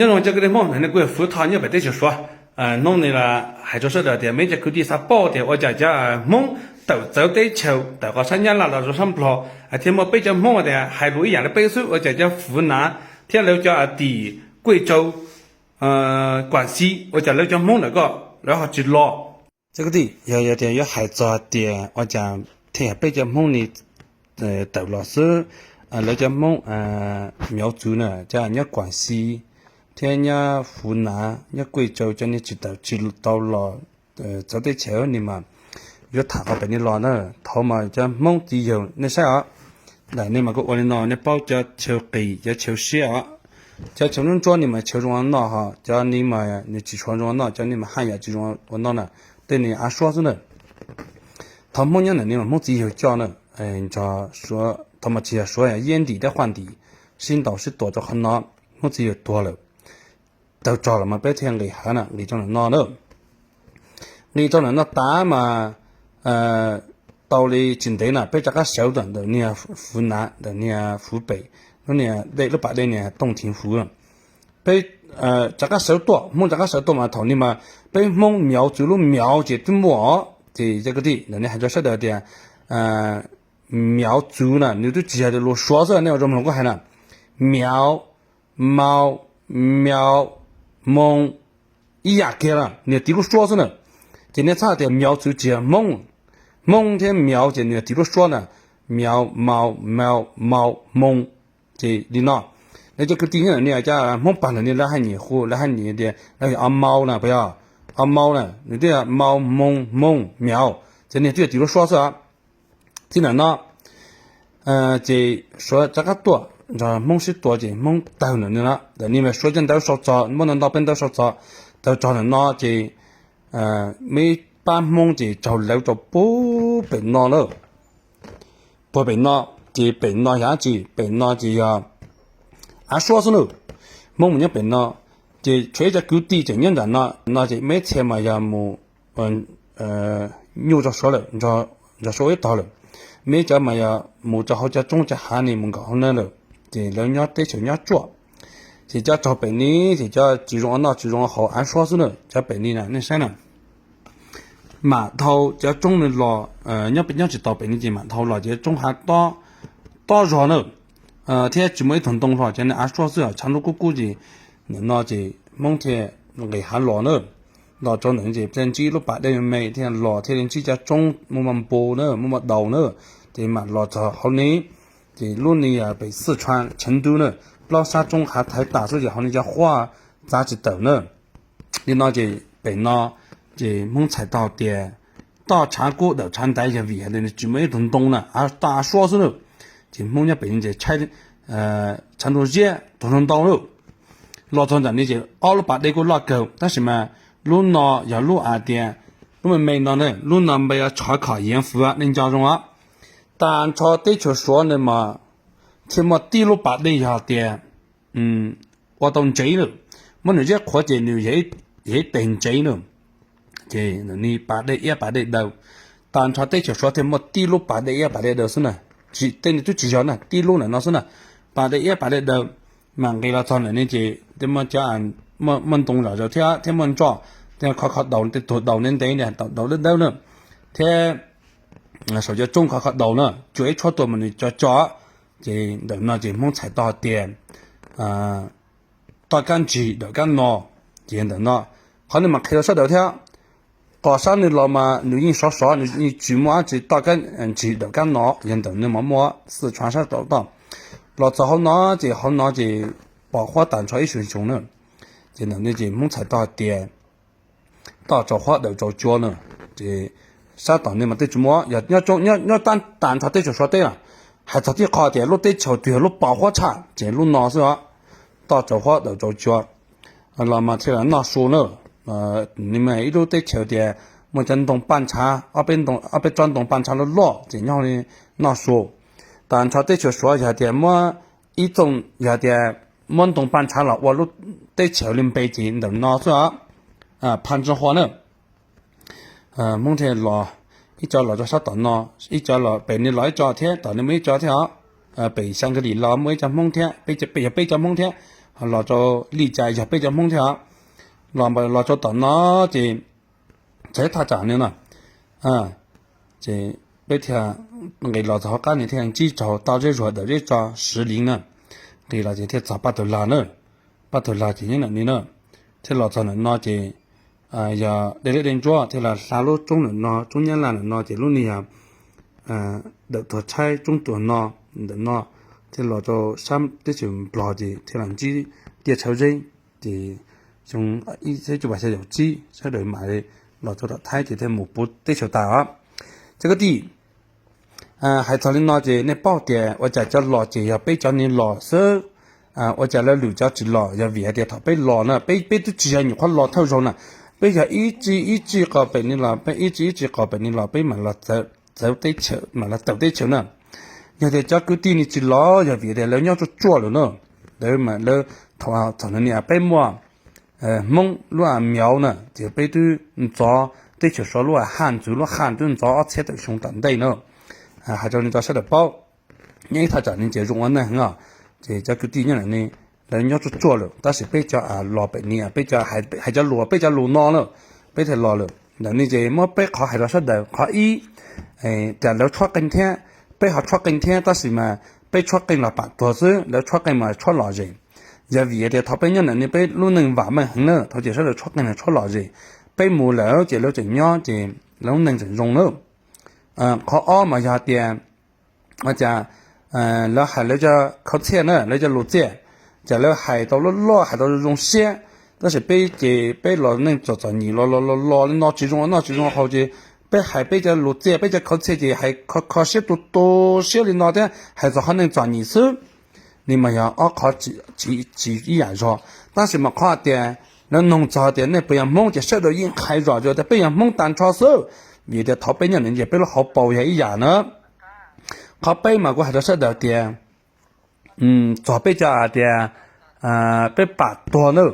Nyob zoo cov kwv tij Hmoob, nej kuj yog Fuv Thoj nyob pem teb chaws Suav. Hnub no hais rau sawv daws tias muaj ib cov kwv tij xav paub tias ua cas cov Hmoob tawm txawv teb chaws, tawm qhov sab Nyab Laj los rau sab Nplog, thiab muaj peb cov Hmoob tias hais lus ib yam li peb xwb, ua cas cov Fuv Nav thiab lawv cov tim Kuj Tsau, Kuam Xi, ua cas lawv cov Hmoob ntawm ko lawv ho tsis los. Cov kwv tij, yog tias yuav hais txog tias ua cas thiaj yog peb cov Hmoob ni tawm los xwb, lawv cov Hmoob Miav Txwv na, cov nyob Kuam Xi thiab nyob Fuv Nav, nyob Kuj Tsau, cov ni tsis tawm tsis tau los txawv teb chaws ni mas yuav tham qhov pem ni los na. Thaum mas cov Hmoob txiv yawg nej saib os, ntawm ni mas kuj ua li no, nej paub cov chaw qis cov chaw siab os. Cov chaw ntsuab ntsuab ni mas chaw zoo ua noj, ho cov ni mas nws tsis tshua zoo ua noj, cov ni mas haj yam tsis zoo ua noj na, tej ni av suab xwb na. Thaum Hmoob nyob ntawm ni mas Hmoob txiv yawg coj na, thaum mas tsis yog Suav, yog Iab Ntim thiab Huaj Ntim sib ntaus sib tua rau qhov no, Hmoob txiv yawg tuag lawm. Tawg rog los mas peb thiaj nqis hav na, nqis rau ntawm no na. Nqis rau ntawm no tas mas tau li tsis ntev na peb rov qab sawv ntawm niag Fuv Nav, ntawm niag Fuv Pem, lub niag dej, lub pas dej niag Tooj Thiv Fuv. Peb rov qab sawv tuaj, Hmoob rov qab sawv tuaj mas thaum ni mas peb Hmoob Miav Txwv lub Miav ces twb muaj os. Ces cov kwv tij, ntawm ni hais rau sawv daws tias Miav Txwv na nws twb tsis yog tias lus Suav xwb, nej ua zoo mloog kuv hais na. Miav, Mau, Miav, Moo, ib yam kiag na, nws tiv lub suab xwb na. Ces nej txhob tias Miav Txwv tsis yog Hmoob, Hmoob thiab Miav ces nws tiv lub suab na, Miav, Mau, Miav, Mau, Moo. Ces li no, lawv cov kwv tij nyob ntawm ni, cov Hmoob pag ntawm ni lawv haj nyiam hu, lawv haj nyiam tias lawv yog A Mau na, puas yog? A Mau na, nws twb yog Mau, Moo, Moo, Miav, ces nws twb yog tiv lub suab xwb. Txij ntawm no ces Suav rov qab tuaj nrog Hmoob sib tua ces Hmoob tawg ntawm no, ntawm ni mas Suav cov ntawv sau txog, muab ntau ntau peb ntawv sau txog, tawg rog ntawm no ces muaj ib pab Hmoob ces raug lawv rau puag pem no na. Puag pem no, ces pem no yog dab tsi? Pem no ces yog av suab xwb na. Hmoob mus nyob pem no, ces tshuav ib cov kwv tij tseem nyob nram no, no ces muaj ib txhia mas yog mus nyuj rau Suav lawm, nrog Suav ua ib tog lawm. Muaj ib cov mas yog mus rau hauv cov roob cov hav ni mus nkaum hauv na lawm, ces lawv nyob teb chaws nyob tsuaj. Ces cov raug pem ni ces cov tsis zoo ua noj tsis zoo ua haus, av suab xwb na, cov pem ni na nej saib na. Mam dhau cov roob no los, nyob pem, nyob tsis tau pem ni ces mam dhau los ces roob hav tob zog na, thiab tsis muaj ib tug ntoo hlo, cov ni av suab xwb, tshav ntuj kub kub ces ntawm no ces Hmoob thiaj nqis hav los na. Los rau ntawm ces thiaj ntsib lub pas dej me thiaj los thiaj li ntsib cov roob muaj muaj npu na, muaj muaj daus na, ces mam los txog hauv ni. Ces lub ni pem Xwj Tshuaj Tsheev Ntub na, plaub sab roob hav thaiv tas xwb ces hauv ni cov huab txav tsis tawm na. Li no ces pem no ces Hmoob txhais tau tias toj tshav kub dawm tshav ntaiv yog vim hais tias nws tsis muaj ib tug ntoo na, toj av suab xwb na. Ces Hmoob nyob pem no ces tshav ntuj ziab tug ntoo ntau lawm. Los txog nram ni ces ob lub pas dej kuj loj kawg tab sis mas lub no yog lub hais tias lub me me no na, lub no npe ua Tshov Khom Yeev Fwv, nej nco zoo os. Tag nrho teb chaws Suav no mas thiaj muaj tib lub pas dej yog tias ua tau ntsev lawm, muab nws ziab qhuav ces nws yog ib teg ntsev na. Ces ni pas dej iab pas dej daw, tag nrho teb chaws Suav thiaj muaj tib lub pas dej iab pas dej daw xwb na. Tej no twb tsis yog na, tib lub ntawm no xwb na, pas dej iab pas dej daw. Mas nqis los txog ntawm ni ces muaj cov, muaj ntoo zom zaws thiab, thiab muaj nroj, thiab khov kho daus, tej tug daus ntev ntev, daus dawb dawb na, thiab saum cov roob khov kho daus na, cuag ib tshuab tuaj mas nws co co. Ces ntawm no ces Hmoob txhais tau hais tias toj kab ntsig dawm kab no, ces ntawm no. Qhov no mas qhia rau sawv daws thiab, qos sab no los mas nws yeej sov sov, nws yeej tsis muaj dab tsi toj kab ntsig dawm kab no, yog ntawm no mas muaj Xwj Tshuaj sab tom toj. Los txog hauv no ces hauv no ces pom huab tag nrho ib xyoos xyoo na. Ces ntawm no ces Hmoob txhais tau hais tias toj rau huab dawm rau cua na. Ces sab tom no mas tej tsis muaj, yog nyob tag nrho teb chaws Suav teb na, hais txog tib qho tias lub teb chaws twg yog lub pom huab tshaj ces lub no xwb os, toj rau huab dawm rau cua. Los mas thiaj li noj su na. Nws mas ib lub teb chaws tias muaj cov ntoo paj ntshav, ob peb tsob ntoo paj ntshav loj loj ces nyob li noj su. Tag nrho teb chaws Suav yog tias muab ib txooj, yog tias muab ntoo paj ntshav los ua lub teb chaws li npe ces ntawm no xwb os, Phaj Ntsa Hua na. Hmoob thiaj los, ib co los rau sab tom no, ib co los pem ni los ib co thiab, tom ni muaj ib co thiab os. Pem Xya Nkaj Lis los muaj ib co Hmoob thiab, peb, yog peb co Hmoob thiab. los rau li cas yog peb cov Hmoob thiab os. Los los rau tom no ces txawv thaj tsam no no, ces peb thiaj nqis los txog hauv qab no thiaj ntsib tau Toj Zeb Zuag Dawm Zeb Tso Siv Liv na. Nqis los ces thiaj txog Paj Tug Lag na. Paj Tug Lag ces nyob ntawm no na, thiaj los txog ntawm no ces yog Dej Liab Dej Ntsuab thiaj los hla lub roob ntawm no, roob Nyab Laj ntawm no ces lub niag yog Dawm Tuag Tshaib Roob Tuag No ntawm no, thiaj los rau sab teb chaws Nplog ces thiaj los ntsib Tiaj Tshawb Zeb. Ces xyoo ib txhiab cuaj pua xya caum tsib sawv daws mam los rau tom Thaib ces thiaj mus puv teb chaws tas os. Cov kwv tij, hais txog li no ces nej paub tias ua cas cov los ces yog peb cov ni los xwb, ua cas lawv lwm cov tsis los, yog vim hais tias thaum peb los na, peb peb twb tsis yog nyuam qhuav los thawj zaug na, peb yog ib tsij ib tsij qos pem ni los, peb ib tsij ib tsij qos pem ni los peb mam los txawv teb chaws, mam los tawm teb chaws na. Yog tias cov kwv tij ni tsis los yog vim tias lawv nyob tsuaj tsuaj lawm na, lawv mas lawv thaum thaum no ni peb muaj Hmoob lub a miauv na ces peb twb ntxov teb chaws Suav lub a haj ntxwv lub haj twb ntxov ob txhiab tawm xyoo tom ntej na. Hais rau nej cov sawv daws paub, nyob ib thaj tsam ni ces zoo ua neej heev os. Ces cov kwv tij nyob ntawm ni lawv nyob tsuaj tsuaj lawm tab sis peb cov los pem ni, peb cov hais cov lus, peb cov lus no na, peb thiaj los lawm. Ntawm ni ces muab peb qhov hais rau sawv daws. Qhov ib, cas lawv tshuab qeej thiab, peb ho tshuab qeej thiab tab sis mas peb tshuab qeej los pam tuag xwb, lawv tshuab qeej mas tshuab lom zem. Yog vim tias thaum peb nyob ntawm ni peb lub neej vam meej heev na, thaum ces sawv daws tshuab qeej los tshuab lom zem. Peb mus lawm ces lawv tseem nyob ces lawv lub neej tseem zoo na. Qhov ob mas yog tias ua cas lawv hais lawv cov khawv txhiaj na, lawv cov lus txiaj, cas lawv hais tau loj loj hais tau zoo siab, tab sis peb ces peb los neej txom txom nyem los los los los li no tsis zoo noj tsis zoo haus ces peb hais peb cov lus txiaj peb cov khawv txhiaj ces hais kho kho siab tu tu siab li no thiab hais txog qhov neej txom nyem xwb. Ni mas yog ob qhov tsis ib yam zog, tab sis mas qhov tias lawv nug txog tias nej puas yog Hmoob ces sawv daws yeej hais zom zaws tias peb yog Hmoob tag nrho xwb, vim tias thaum peb nyob ntawm ces peb lub hauv paus yog ib yam na. Qhov peb mas kuv hais rau sawv daws tias txog peb cov hais tias peb pam tuag na.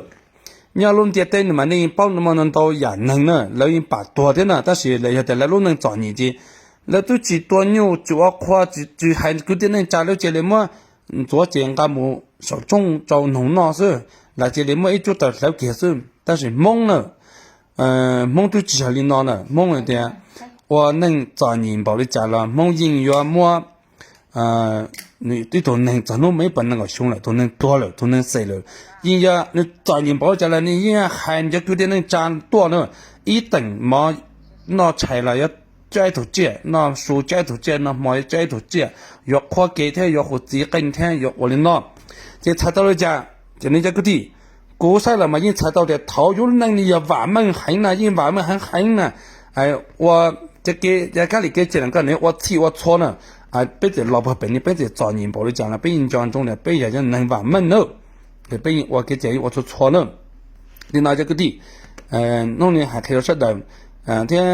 Nyob lub ntiaj teb no mas nej yeej paub muaj ntau ntau yam neeg na, lawv yeej pam tuag thiab na, tab sis yog tias lawv lub neej txom nyem ces lawv twb tsis tua nyuj tsis ua qhua, tsis hais kwv tij neej tsa, lawv cia li muab ntxuav ces nqa mus saum tsoob rau noog noj xwb, lawv cia li muab ib cuab taws hlawv kiag xwb. Tab sis Hmoob na, Hmoob twb tsis yog li no na, Hmoob tias ua neej txom nyem npaum li cas los Hmoob yeej yuav muab. Nws ib tug neeg txog hnub muaj ib puas nees nkaum xyoo lawm, tus neeg tuag lawm, tus neeg xeem lawm, yeej yog nws txom nyem npaum li cas los nws yeej hais nws cov kwv tij neej tsa tuaj na, ib teem mov noj tshais los yuav tso ib tug tsiaj, noj su tso ib tug tsiaj, noj hmo yuav tso ib tug tsiaj, yuav qhuab kev thiab yuav hu txiv qeej thiab yuav ua li no. Ces txhais tau li cas? Ces nej cov kwv tij, kuv saib los mas yeej txhais tau tias thaum yus lub neej li yog vam meej heev na, yeej vam meej heev heev na, ua cov kev, cov kab li kev txiaj no koj nws ua txhij ua txhua na, peb txawm los puag pem ni peb txawm txom nyem npaum li cas los peb yeej nco ntsoov tias peb yog cov neeg vam meej na, peb yeej ua kev txiaj yeej ua txhua txhua na. Li no cov kwv tij, hnub no hais qhia rau sawv daws thiab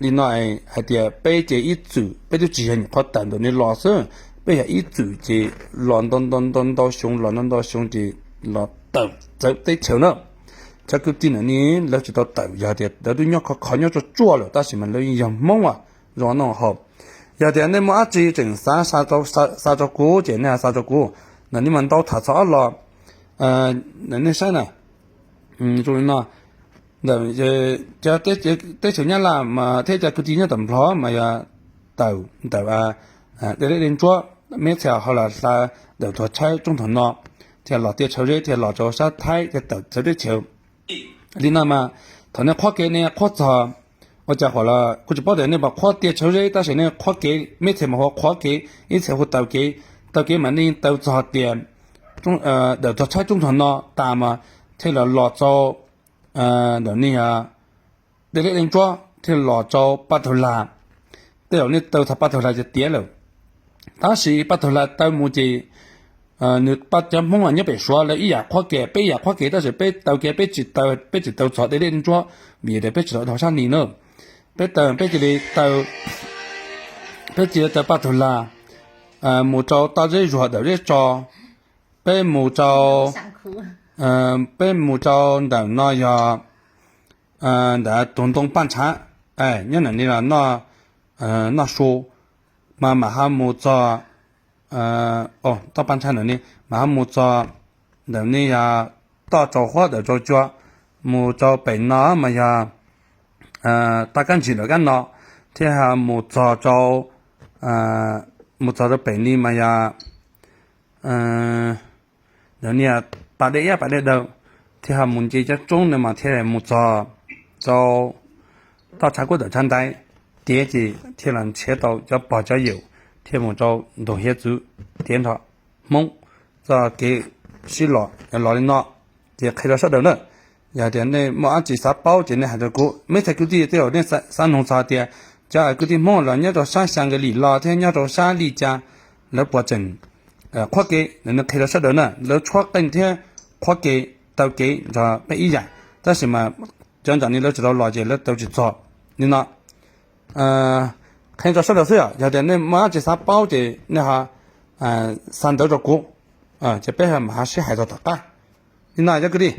li no hais tias peb ces ib txwm peb twb tsis yog nyuam qhuav tawm ntawm no los xwb, peb yog ib txwm ces los ntau ntau ntau ntau xyoo, los ntau ntau xyoo ces los tawm txawv teb chaws na. Cov kwv tij ntawm no lawv tsis tau tawm yog tias lawv twb nyob kho kho nyob tsuaj tsuaj lawm tab sis mas lawv yeej yog Hmoob as zoo no haus. Yog tias nej muaj dab tsi tseem xav xa rau kuv ces nej xa rau kuv. Ntawm no mas ntau tham txog ob los, nej saib na, zoo li no, ntawm cov teb chaws Nyab Laj mas thiab cov kwv tij nyob tom Nplog mas yog tawm ntawm Dej Liab Dej Ntsuab, meb txhia ho los hla Dawm Tuag Tshaib Roob Tuag No, thiaj los Tiaj Tshawb Zeb thiaj los rau sab Thaib thiaj tawm txawv teb chaws. Li no mas thaum nej qhuab kev nej qhuab txog, ua cas huam los kuv tsis paub tias nej puas qhuab Tiaj Tshawb Zeb tab sis nej qhuab kev, meb txhia mas hu qhuab kev ib txhia hu taw kev, taw kev mas nej yeej taw txog tias Dawm Tuag Tshaib Roob Tuag No tas mas thiaj los los rau ntawm nej Dej Liab Dej Ntsuab thiaj los rau Paj Tug Lag. Tej zaum nej taw txog Paj Tug Lag ces tiav lawm. Tab sis Paj Tug Lag taw mus ces nws pab cov Hmoob nyob pem Suav lawv ib yam qhuab kev peb ib yam qhuab kev tab sis peb taw kev peb tsis taw, peb tsis taw txog Dej Liab Dej Ntsuab vim tias peb tsis tau dhau sab ni na. Peb taw peb cia li taw, peb cia li taw Paj Tug Lag mus rau Toj Zeb Zuag Dawm Zeb Tso, peb mus rau, peb mus rau ntawm no yog ntawm tus ntoo Paj Ntshav, nyob ntawm ni los noj su, mas mam ho mus txog, toj Paj Ntshav ntawm ni mas ho mus txog ntawm nej yog toj rau huab ntawm rau cua mus rau pem no mas yog toj kab ntsis ntawm kab no, thiab mus txog rau, mus txog rau pem li mas yog ntawm niag pas dej iab pas dej daw, thiab ho mus nce cov roob no mas thiaj mus txog rau toj tshav kub ntawm tshav ntais, tiav ces thiaj los nrhiav tau cov pog cov yawm thiaj mus rau ntug hiav txwv tiav nrho Hmoob txoj kev sib los los li no. Ces qhia rau sawv daws na, yog tias nej muaj dab tsi xav paub ces nej hais rau kuv. Meb txhais kwv tij tej zaum nej xav noog txog tias cov kwv tij Hmoob los nyob rau sab xya nka lim los thiab nyob rau sab li cas, lawv puas tseem qhuab kev, nws qhia rau sawv daws na, lawv tshuab qeej thiab qhuab kev taw kev nrog peb ib yam, tab sis mas cov ntawm no lawv tsis tau los ces lawv taw tsis txog li no. Qhia rau sawv daws xwb, yog tias nej muaj dab tsi xav paub ces nej ho xa ntawv rau kuv, ces peb mam ho sib hais rau tom qab. Li no cov kwv tij.